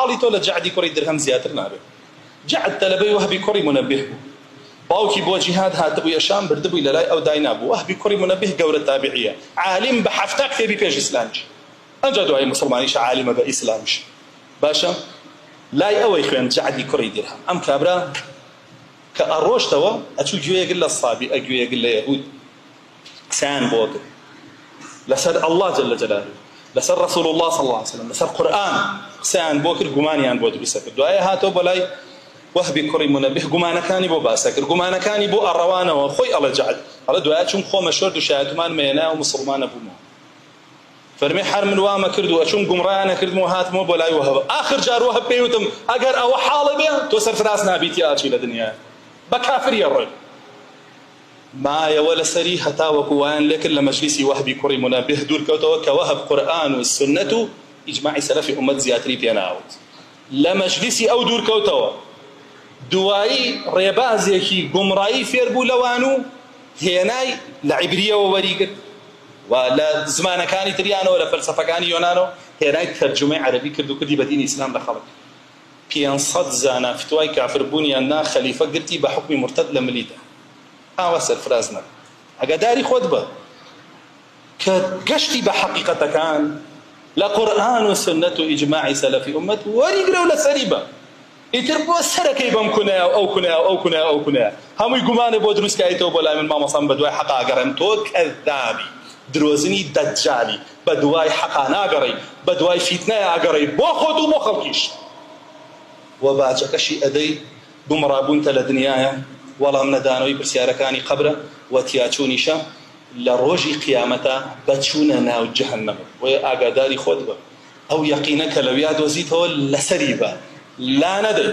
حاڵی تۆ لە جەعدی کوڕی درهەم زیاتر نابێ. جەعد تەلەبەی وەهبی کوڕی مونەبیه بوو. باوکی بۆ جیهاد هاتبوویە شام بردبووی لەلای ئەو داینابوو. وەهبی کوڕی مونەبیه گەورە تابیعیە، عالیم بە 70 کتێبی پێش ئیسلامیش. ئەنجا دوایی موسڵمانیشە عالیمە بە ئیسلامیش. باشە لای ئەوەی خوێند جەعدی کوڕی درهەم. ئەم کابرا کە ئەڕۆشتەوە ئەچوو گوێیەگر لە سابیئە گوێیەگر لە یەهود قسەیان بۆ کرد لەسەر اللە جل جلاله لەسەر رسول اللە صلی اللە علیه وسلم لەسەر قورئان قسەیان بۆ کرد گومانیان بۆ دروست کرد دوایە هاتەوە بۆ لای وەهبی کوڕی منەبه گومانەکانی بۆ باسە کرد گومانەکانی بۆ ئەڕەوانەوە خۆی ئەڵێ جەعد ئەڵێ دوایە چووم خۆمە شۆرد و شایەتمان مێنا و مسلمانە بوومەوە فەرمی هەر من وامە کرد و ئەچووم گومڕایانە کردم و هاتمەوە بۆ لای وەهب ئاخر جار وەهب پێی وتم ئەگەر ئەوە حاڵە بێ تۆ سەرفراز نابیت یا ئەچی لە دنیا بە کافریە ڕۆی مایەوە لەسەری هەتاوەکو وایان لێکرد لە مەجلیسی وەهبی کوڕی مونەبیه دوور کەوتەوە کە وەهب قورئان و سوننەت و ئیجماعی سەلەفی ئوممەت زیاتری پێ ناوت لە مەجلیسی ئەو دوور کەوتەوە دوایی ڕێبازێکی گومڕایی فێر بوو لەوان و هێنای لە عیبریەوە وەریگرت و لە زمانەکانی تریانەوە لە فەلسەفەکانی یۆنانەوە هێنای تەرجومەی عەرەبی کرد و کردی بە دینی ئیسلام لە خەڵک 500 زانا فتوای کافر بوونیان نا خەلیفە گرتی بە حوکمی مورتەد لە ملیدا ئاوا سەرفراز نەبە ئاگاداری خۆت بە کە گەشتی بە حەقیقەتەکان لە قورئان و سوننەت و ئیجماعی سەلەفی ئوممەت وەریگرە و لەسەری بە ئیتر بۆ سەرەکەی بەم کونەیە و ئەو کونەیە و ئەو کونەیە و ئەو کونەیە هەمووی گومانێ بۆ دروست کایتەوە بۆ لای من مامۆستا من بەدوای حەقا ئەگەڕێم تۆ کەزابی درۆزنی دەجالی بەدوای حەقا ناگەڕێی بەدوای فیتنەیا ئەگەڕێی بۆ خۆت و بۆ خەڵکیش وە باجەکەشی ئەدەی گومڕابوونتە لە دنیایە وەڵام نەدانەوەی پرسیارەکانی قەبرە و تیاچوونیشە لە ڕۆژی قیامەتا بە چوونە ناو جەهەنەمت بۆیە ئاگاداری خۆت بە ئەو یەقینە کە لەویا دۆزیتەوە لەسەری بە لانەدەی.